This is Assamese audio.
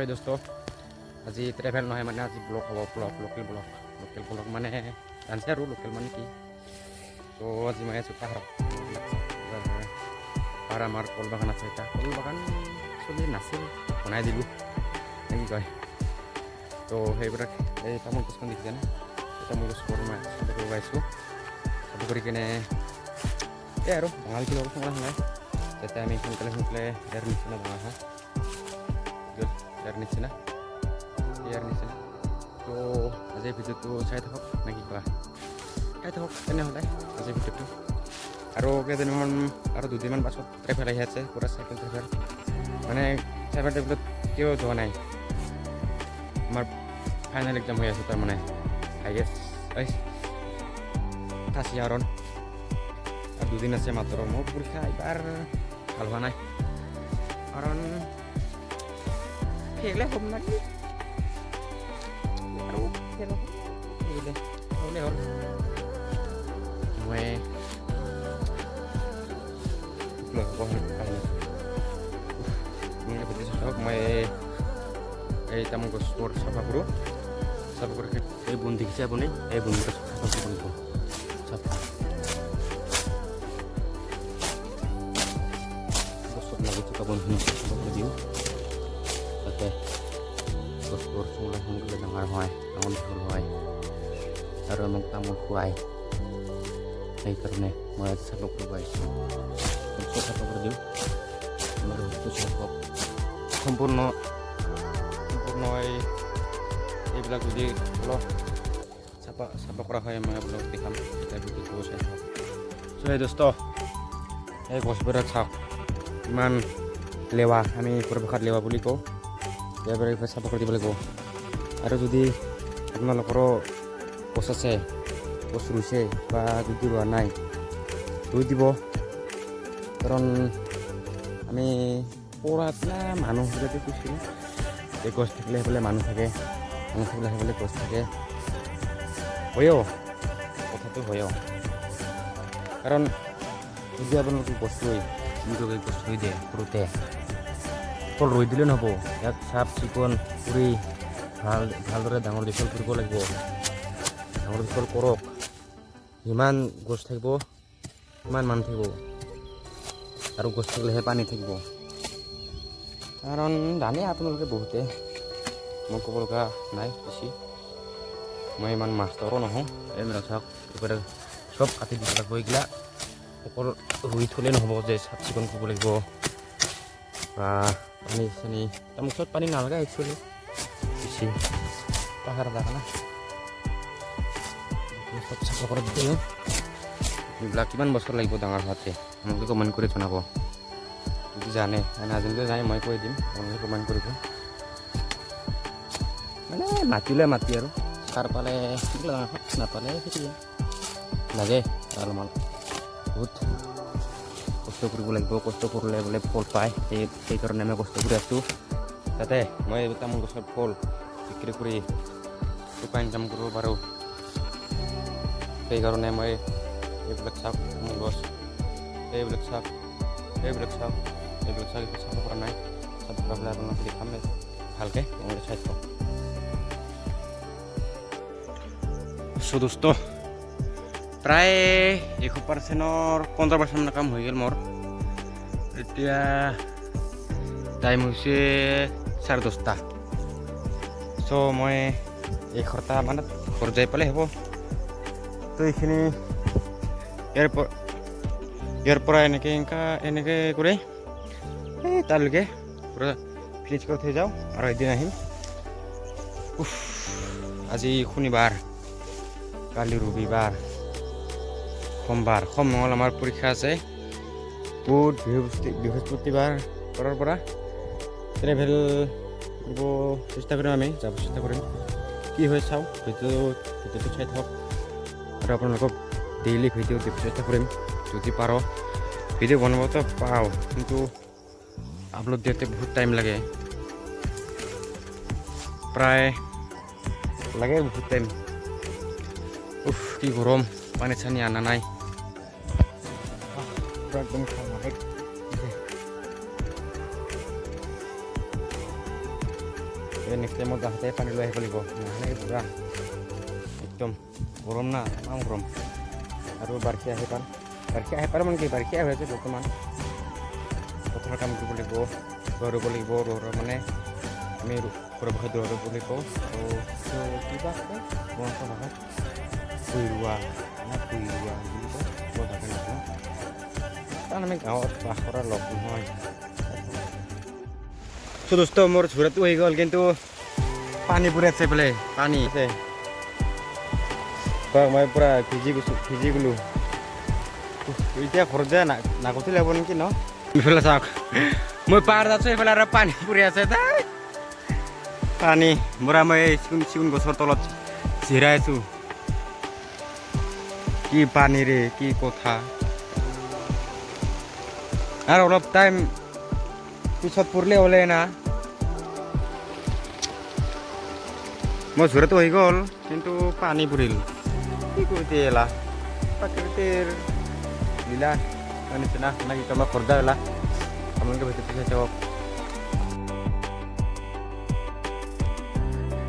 এই দোস্ত, আজি ট্ৰেভেল নহয়, মানে আজি ব্লগ হ'ব, blog, local blog. Local blog মানে জানিছে আৰু লোকেল মানে কি। ত' আজি মই আছোঁ পাহাৰত। পাহাৰ, আমাৰ কল বাগান আছে। এটা কল বাগান চলি নাছিল, বনাই দিলোঁ নে কি কয়। ত' সেইবিলাক এই তামোল গছখন দেখিছেনে? এই তামোল গছবোৰ মই চাফা কৰিব আহিছোঁ। চাফা কৰি কিনে এই আৰু ডাঙৰ কি অলপ সোনকালে সোনকালে, যাতে আমি সোনকালে সোনকালে ইয়াৰ নিচিনা ডাঙৰ হওঁ, ইয়াৰ নিচিনা, ইয়াৰ নিচিনা। তো আজিৰ ভিডিঅ'টো চাই থাকক নে কি কোৱা? চাই থাকক তেনেহ'লে আজিৰ ভিডিঅ'টো। আৰু কেইদিনমান, আৰু দুদিনমান পাছত ট্ৰেভেল আহি আছে, পূৰা চাইকেল ট্ৰেভেল। মানে চাইকেল ট্ৰেভেলত কিয় যোৱা নাই? আমাৰ ফাইনেল এক্সাম হৈ আছে, তাৰমানে হাইয়েষ্ট এই ফাৰ্ষ্ট ইয়াৰত আৰু দুদিন আছে মাত্ৰ। মোৰ পৰীক্ষা এইবাৰ ভাল হোৱা নাই, কাৰণ ফেইলে হ'ম নেকি আৰু ফেইল হ'লে হ'ল। মই কাহিনী ভিডিঅ' চাওক। মই এই তামোল গছবোৰ চাফা কৰোঁ। চাফা কৰি এই বন দেখিছে আপুনি? এই বনকেইটা চাফা কৰিব লাগিব। চাফা গছত লাগি থকা বনখিনি চাফা কৰি দিওঁ, যাতে গছবোৰ সোনকালে সোনকালে ডাঙৰ হয়, ডাঙৰ দীঘল হয় আৰু আমাক তামোল খুৱায়। সেইকাৰণে মই আজি চাফা কৰিব আহিছোঁ। চব চাফা কৰি দিওঁ। আমাৰ ৰুটটো চাই থাকক। সম্পূৰ্ণ সম্পূৰ্ণ এই এইবিলাক যদি অলপ চাফা চাফা কৰা হয়, মই আপোনালোকক দেখাম। এতিয়া ভিডিঅ'টো চাই থাকক। চ' এই দোস্ত, এই গছবিলাক চাওক, ইমান লেৱা। আমি ভাষাত লেৱা বুলি কওঁ। ইয়াৰ পৰা চাফা কৰি দিব লাগিব। আৰু যদি আপোনালোকৰো গছ আছে, গছ ৰুইছে বা যদি ৰোৱা নাই, ৰুই দিব। কাৰণ আমি পঢ়াত না মানুহবিলাকে কৈছিলোঁ যে গছ থাকিলে সেইফালে মানুহ থাকে, মানুহ থাকিলে সেইফালে গছ থাকে। হয়ও, কথাটো হয়ও। কাৰণ যদি আপোনালোকে গছ ৰুই, নিজকে গছ ৰুই দিয়ে সৰুতে, অকল ৰুই দিলেই নহ'ব, ইয়াক চাফ চিকুণ কৰি ভাল ভালদৰে ডাঙৰ দীঘল কৰিব লাগিব। ডাঙৰ দীঘল কৰক। যিমান গছ থাকিব, সিমান মানুহ থাকিব আৰু গছ থাকিলেহে পানী থাকিব। কাৰণ জানে আপোনালোকে বহুতে, মই ক'ব লগা নাই বেছি। মই ইমান মাষ্টাৰো নহওঁ। এইবিলাক চাওক, এইবিলাক চব কাটি দিব লাগিব। এইগিলা অকল ৰুই থ'লেই নহ'ব যে, চাফ চিকুণ কৰিব লাগিব বা পানী চানী। তামোল গছত পানী নালাগে একচুৱেলি বেছি, পাহাৰ জেগা না। চব চাফা কৰি দিওঁ। এইবিলাক কিমান বছৰ লাগিব ডাঙৰ হোৱাতে, আপোনালোকে কমেণ্ট কৰি জনাব যদি জানে। নাজানিলে জানে, মই কৈ দিম, আপোনালোকে কমেণ্ট কৰিব। মানে মাতিলে মাতি আৰু সাৰ পালে ডাঙৰ হয়, নাপালে সেইটোৱে লাগে। অলপমান বহুত কষ্ট কৰিব লাগিব। কষ্ট কৰিলে বোলে ফল পায়। সেইকাৰণে আমি কষ্ট কৰি আছোঁ, যাতে মই তামোল গছৰ ফল বিক্ৰী কৰি টকা ইনকাম কৰিব পাৰোঁ। সেইকাৰণে মই এইবিলাক চাওক, তামোল গছ এইবিলাক চাওক, এইবিলাক চাওক, এইবিলাক চাওক। এইবিলাক চাফা কৰা নাই। চাফা কৰা পেলাই আপোনালোকে দেখাম ভালকৈ, আপোনালোকে চাই থাকক। চ' দোস্ত, প্ৰায় 100 পাৰ্চেণ্টৰ 15% কাম হৈ গ'ল মোৰ। এতিয়া টাইম হৈছে 10:30। চ' মই 11টা মানত ঘৰত যাই পালে হ'ব। তো এইখিনি ইয়াৰ পৰা এনেকৈ এনেকা এনেকৈ কৰি এই তালৈকে পূৰা ফিনিছ কৰি থৈ যাওঁ আৰু এদিন আহিম। উফ, আজি শনিবাৰ, কালি ৰবিবাৰ, সোমবাৰ, সোম মঙল আমাৰ পৰীক্ষা আছে। বুধ বৃহস্পতি, বৃহস্পতিবাৰৰ পৰা ট্ৰেভেল কৰিব চেষ্টা কৰিম, আমি যাব চেষ্টা কৰিম। কি হয় চাওঁ। ভিডিঅ'টো চাই থাকক আৰু আপোনালোকক ডেইলি ভিডিঅ' দিব চেষ্টা কৰিম যদি পাৰোঁ। ভিডিঅ' বনাবতো পাওঁ, কিন্তু আপলোড দিওঁতে বহুত টাইম লাগে, প্ৰায় লাগে বহুত টাইম। উফ, কি গৰম! পানী চানী অনা নাই। পুৰা একদম ঘাম। নেক্সট টাইমত আহোঁতে পানী লৈ আহিব লাগিব, নহ'লে পূৰা একদম গৰম না, তামাম গৰম। আৰু বাৰিষা আহি পাল, বাৰিষা আহি পাল, মানে কি, বাৰিষা হৈ আছে বৰ্তমান। পথাৰৰ কাম কৰিব লাগিব, ৰুব লাগিব। ৰ মানে আমি ঘৰৰ ভাষাত ৰুব বুলি কওঁ আৰু কিবা কয় বংশ ভাষাত, ভুঁই ৰোৱা না ভুঁই ৰোৱা বুলি কয়, মই ভালকৈ নাজানো, কাৰণ আমি গাঁৱত বাস কৰা লোক নহয়। চ' দোস্ত, মোৰ ঝুৰাটো হৈ গ'ল, কিন্তু পানী পৰি আছে এইফালে, পানী আছে। মই পূৰা ভিজি গৈছোঁ, ভিজি গ'লোঁ। এতিয়া ঘৰত যায় নাকতি লাগিব নেকি ন? ইফালে চাওক, মই পাহাৰ আছোঁ, এইফালে আৰু পানী পৰি আছে। তাই পানী মৰা, মই এই চিগুণ চিগুণ গছৰ তলত জিৰাই আছোঁ। কি পানী ৰে, কি কথা! আৰু অলপ টাইম পিছত পৰিলে হ'লে না। মোৰ ঝুৰাটো হৈ গ'ল, কিন্তু পানী পৰিল। কি কৰোঁতে এলা প্ৰাকৃতিৰ লীলা নিচিনা না কি? মই ঘৰত এলা, আপোনালোকে ভিডিঅ'টো চাই থাকক।